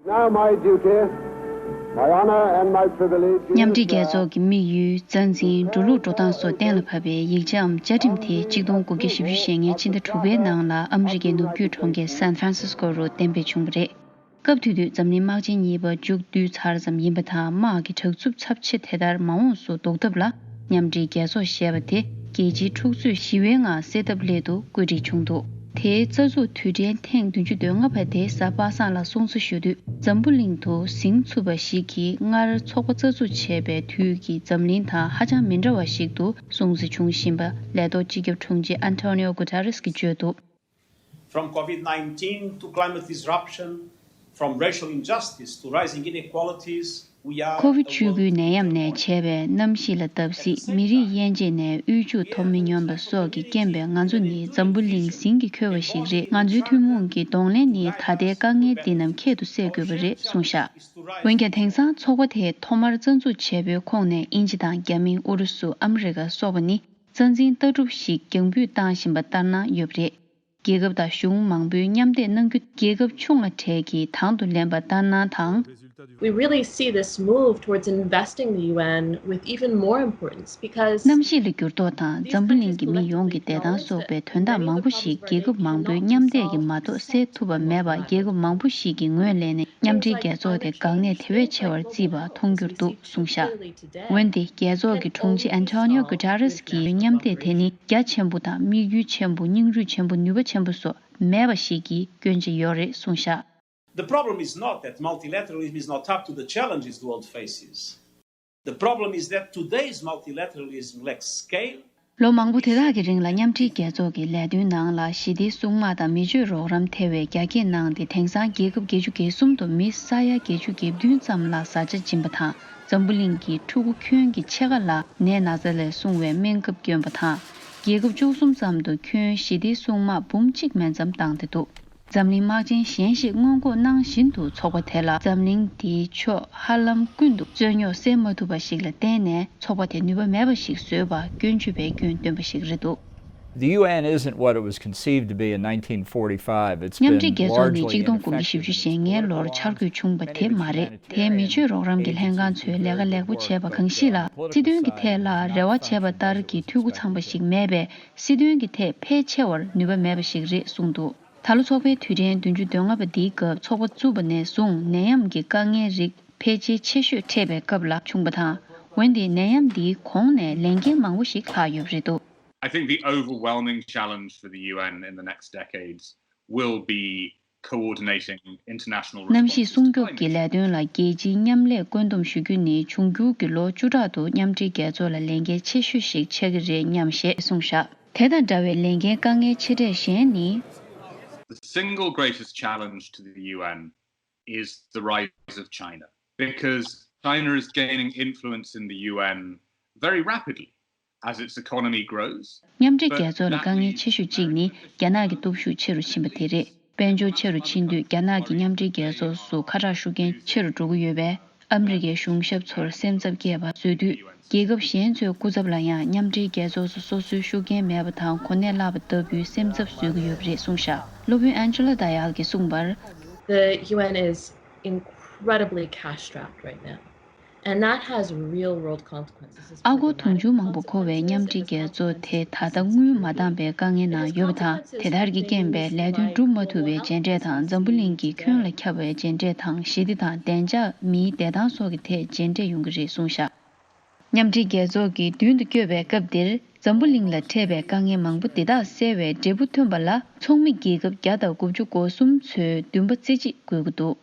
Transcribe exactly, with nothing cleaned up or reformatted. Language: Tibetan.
Now my duty, my honor and my privilege is, མཉམ་འབྲེལ་རྒྱལ་ཚོགས་ཀྱི་དམིགས་ཡུལ། མཛའ་འཛིན། འགྲོ་ལུགས་འགྲོ་སྟངས་སོགས་གཏན་ལ་ཕབ་པའི་ཡིག་ཆའམ་བཅའ་ཁྲིམས་དེ་ཆིག་སྟོང་དགུ་བརྒྱ་བཞི་བཅུ་ཞེ་ལྔའི་ཕྱི་ཟླ་དྲུག་པའི་ནང་ལ་ཨ་མི་རི་ཀའི་ནུབ་རྒྱུད་གྲོང་ཁྱེར་San Francisco་རུ་གཏན་འབེབས་བྱུང་བ་རེད། སྐབས་དེ་དུས་འཛམ་གླིང་དམག་ཆེན་གཉིས་པ་མཇུག་བསྡུས་ཚར་ཙམ་ཡིན་པ་དང་། དམག་གི་དྲག་རྩུབ་ཚབས་ཆེ་དེ་ལྟར་མ་འོངས་སུ་ལྡོག་ཐབས་ལ། མཉམ་འབྲེལ་རྒྱལ་ཚོགས་ཞེས་པ་དེ་རྒྱལ་སྤྱིའི་འཁྲུག་རྩོད་ཞི་བའི་ངང་སེལ་ཐབས་སླད་དུ་བཀོད་སྒྲིག་བྱུང་འདུག་དེའི་རྩ་འཛུགས་དུས་དྲན་ཐེངས་བདུན་ཅུ་དོན་ལྔ་པ་དེ་གཟའ་པ་སངས་ལ་སྲུང་བརྩི་ཞུ་དུས། འཛམ་བུ་གླིང་དུ་ཟིང་ཚུགས་པ་ཞིག་གིས་སྔར་ཚོགས་པ་རྩ་འཛུགས་བྱས་པའི་དུས་ཀྱི་འཛམ་གླིང་དང་ཧ་ཅང་མི་འདྲ་བ་ཞིག་ཏུ་སྲུང་བརྩི་བྱུང་བཞིན་པ་ལས་ཐོག་སྤྱི་ཁྱབ་དྲུང་ཆེ་Antonio Guterres་གིས་བརྗོད་འདུག From COVID nineteen to climate disruption, from racial injustice to rising inequalities, we are ཁོ་བིད་བཅུ་དགུའི་ནད་ཡམས་ནས་བྱས་པའི་གནམ་གཤིས་ལ་བརྡབ་གསིག་མི་རིགས་དབྱེ་འབྱེད་ནས་དབུལ་ཕྱུག་མཐོ་དམན་སྙོམས་པ་སོགས་ཀྱི་རྐྱེན་པས་ང་ཚོ་ནི་འཛམ་བུ་གླིང་ཟིང་གིས་ཁོལ་བ་ཞིག་རེད། ང་ཚོའི་ཐུན་མོང་གི་གདོང་ལེན་ནི་ད་ལྟའི་དཀའ་ངལ་འདི་རྣམས་ཁྱད་དུ་བསད་དགོས་པ་རེད་གསུངས་བཞག་འོན་ཀྱང་དེང་སང་ཚོགས་པ་དེས་ཐོག་མར་རྩ་འཛུགས་བྱས་པའི་ཁོངས་ནས་དབྱིན་ཇི་དང་རྒྱ་མི། ཨུ་རུ་སུ། ཨ་མི་རི་ཀ་སོགས་པ་ནི་རྩ་འཛིན་ལྟ་གྲུབ་ཞིག་རྒྱང་འབུད་བཏང་བཞིན་པ་ལྟར་སྣང་ཡོད་པ་རེད། རྒྱལ་ཁབ་དང་གཞུང་མང་པོས་མཉམ་འདེགས་གནང་རྒྱུ་རྒྱལ་ཁབ་ཆུང་ལ་གྲས་ཀྱིས་དང་དུ་ལེན་པ་ལྟར་སྣང་དང་། We really see this move towards investing the U N with even more importance because གནམ་གཤིས་ལ་འགྱུར་ལྡོག་དང་འཛམ་བུ་གླིང་གི་མི་ཡོངས་ཀྱི་བདེ་ཐང་སོགས་པའི་དོན་དག་མང་པོ་ཞིག་རྒྱལ་ཁབ་མང་པོའི་མཉམ་འདེགས་ཀྱིས་མ་གཏོགས་སེལ་ཐུབ་པ་མེད་པ། རྒྱལ་ཁབ་མང་པོ་ཞིག་གིས་ངོས་ལེན་ནས་མཉམ་འབྲེལ་རྒྱལ་ཚོགས་དེ་འགག་གནད་དེ་བས་ཆེ་བར་བརྩིས་པ་མཐོང་རྒྱུར་འདུག་གསུངས་བཞག་འོན་ཏེ་རྒྱལ་ཚོགས་ཀྱི་དྲུང་ཆེ་Antonio Guterres་གྱིས་མཉམ་འདེགས་དེ་ནི་རྒྱ་ཆེན་པོ་དང་དམིགས་ཡུལ་ཆེན་པོ། སྙིང་རུས་ཆེན་པོ། ནུས་པ་ཆེན་པོ་སོགས་མེད་པ་ཞིག་གི་སྐྱོན་ཅིག་ཡོད་རེད་གསུངས་བཞག The problem is not that multilateralism is not up to the challenges the world faces. The problem is that today's multilateralism lacks scale. ལོ་མང་པོ་དེ་དག་གི་རིང་ལ་མཉམ་འབྲེལ་རྒྱལ་ཚོགས་ཀྱི་ལས་དོན་ནང་ལ་ཞི་བདེའི་སྲུང་དམག་དང་མི་ཆོས་རོགས་རམ་ཐེ་བའི་རྒྱ་སྐྱེད་གནང་སྟེ། དེང་སང་རྒྱལ་ཁབ་བརྒྱད་ཅུ་གྱ་གསུམ་དུ་མི་ས་ཡ་བརྒྱད་ཅུ་གྱ་བདུན་ཙམ་ལ་བཟའ་བཅའ་སྦྱིན་པ་དང་། འཛམ་བུ་གླིང་གི་ཕྲུ་གུ་ཁྱོན་གྱི་ཕྱེད་ཀ་ལ་ནད་ན་ཚ་ལས་སྲུང་བའི་སྨན་ཁབ་བསྐྱོན་པ་དང་། རྒྱལ་ཁབ་བཅུ་གསུམ་ཙམ་དུ་ཁྱོན་ཞི་བདེའི་སྲུང་དམག་འབུམ་གཅིག་མན་ཙམ་བཏང་སྟེ་འདུག་འཛམ་གླིང་དམག་ཆེན་གཞན་ཞིག་སྔོན་འགོག་གནང་བཞིན་དུ་ཚོགས་པ་དེ་ལ་འཛམ་གླིང་འདིའི་ཕྱོགས་ཧ་ལམ་ཀུན་ཏུ་རྩོད་རྙོག་སེལ་མ་ཐུབ་པ་ཞིག་ལ་བརྟེན་ནས་ཚོགས་པ་དེ་ནུས་པ་མེད་པ་ཞིག་བཟོས་པ་སྐྱོན་བརྗོད་པས་སྐྱོན་བཏོན་པ་ཞིག་རེད་འདུག The U N isn't what it was conceived to be in nineteen forty-five. It's མཉམ་been འབྲེལ་རྒྱལ་ཚོགས་ནི་largely ཆིག་སྟོང་དགུ་བརྒྱ་བཞི་བཅུ་ཞེ་ལྔའི་ལོར་འཆར་འགོད་བྱུང་བ་དེ་མ་རེད། དེའི་མི་ཆོས་རོགས་རམ་གྱི་ལྷན་ཁང་ཚོས་ལས་ཀ་ལེགས་པོ་བྱས་པ་གང་ཞིག་ལ། སྲིད་དོན་གྱི་ཐད་ལ་རེ་བ་བྱས་པ་ལྟར་གྱི་འཐུས་སྒོ་ཚང་པ་ཞིག་མེད་པས། སྲིད་དོན་གྱི་ཐད་ཕལ་ཆེ་བར་ནུས་པ་མེད་པ་ཞིག་རེད་གསུངས་འདུག་ད་ལོ་ཚོགས་པའི་དུས་དྲན་བདུན་ཅུ་དོན་ལྔ་པ་འདིའི་སྐབས་ཚོགས་པ་བཙུགས་པ་ནས་བཟུང་ནད་ཡམས་ཀྱི་དཀའ་ངལ་རིགས་ཕལ་ཆེར་ཆེ་ཤོས་འཕྲད་པའི་སྐབས་ལ་བྱུང་བ་དང་། འོན་ཏེ་ནད་ཡམས་འདིའི་གོང་ནས་ལས་འགན་མང་པོ་ཞིག་ལྷག་ཡོད་པ་རེད་འདུག I think the overwhelming challenge for the U N in the next decades will be coordinating international གནམ་གཤིས་responses to སྲུང་སྐྱོབ་ཀྱི་ལས་དོན་ལ་རྒྱལ་སྤྱིའི་མཉམ་ལས་བཀོད་འདོམས་ཞུ་རྒྱུ་ནི་འབྱུང་འགྱུར་གྱི་ལོ་བཅུ་ཕྲག་ཏུ་མཉམ་འབྲེལ་རྒྱལ་ཚོགས་ལ་ལས་འགན་ཆེ་ཤོས་ཤིག་ཆགས་ཀྱི་རེད་སྙམ་ཞེས་གསུངས་བཞག་དེ་དང་འདྲ་བའི་ལས་འགན་དཀའ་ངལ་ཆེ་གྲས་གཞན་ནི། The single greatest challenge to the U N is the rise of China, because China is gaining influence in the U N very rapidly as its economy grows. མཉམ་འབྲེལ་རྒྱལ་ཚོགས་ལ་དཀའ་ངལ་ཆེ་ཤོས་གཅིག་ནི་རྒྱ་ནག་གི་སྟོབས་ཤུགས་ཆེ་རུ་ཕྱིན་པ་དེ་རེད། དཔལ་འབྱོར་ཆེ་རུ་ཕྱིན་དུས་རྒྱ་ནག་གིས་མཉམ་འབྲེལ་རྒྱལ་ཚོགས་སུ་ཁ་གྲག་ཤུགས་རྐྱེན་ཆེ་རུ་འགྲོ་གི་ཡོད་པས། ཨ་མི་རི་ཀའི་གཞུང་ཞབས་ཚོར་སེམས་འཚབ་སྐྱེས་པ་བཟོས་དུས། རྒྱལ་ཁབ་གཞན་ཚོའི་སྐུ་ཚབ་ལ་ཡང་མཉམ་འབྲེལ་རྒྱལ་ཚོགས་སུ་སོ་སོའི་ཤུགས་རྐྱེན་མེད་པ་དང་གོ་གནས་བརླག་པ་ལྟ་བུའི་སེམས་འཚབ་བཟོ་གི་ཡོད་པ་རེད་གསུངས་བཞག་སློབ་དཔོན་Angela Dayal་གྱིས་གསུངས་པར། The U N is incredibly cash strapped right now. And that has real world consequences. ཨ་སྒོར་དུང་ཕྱུར་མང་པོ་མཁོ་བའི་མཉམ་འབྲེལ་རྒྱལ་ཚོགས་དེ་ད་ལྟ་དངུལ་མ་འདང་པའི་དཀའ་ངལ་ནང་ཡོད་པ་དང་། དེ་ལྟར་གྱི་རྐྱེན་པས་ལས་དོན་སྒྲུབ་མ་ཐུབ་པའི་རྗེས་འབྲས་དང་། འཛམ་བུ་གླིང་གི་ཁྱོན་ལ་ཁྱབ་པའི་རྗེས་འབྲས་དང་། ཞི་བདེ་དང་བདེ་འཇགས། མིའི་བདེ་ཐང་སོགས་ཀྱི་ཐད་རྗེས་འབྲས་ཡོང་གི་རེད་གསུངས་བཞག་མཉམ་འབྲེལ་རྒྱལ་ཚོགས་ཀྱིས་མདུན་དུ་བསྐྱོད་པའི་སྐབས་འདིར། འཛམ་བུ་གླིང་ལ་འཕྲད་པའི་དཀའ་ངལ་མང་པོ་འདི་དག་སེལ་བའི་འབྲས་བུ་ཐོན་པ་ལ། ཚོགས་མི་རྒྱལ་ཁབ་བརྒྱ་དང་དགུ་བཅུ་གོ་གསུམ་ཚོའི་འདུན་པ་རྩེ་གཅིག་དགོས་ཀྱི་འདུག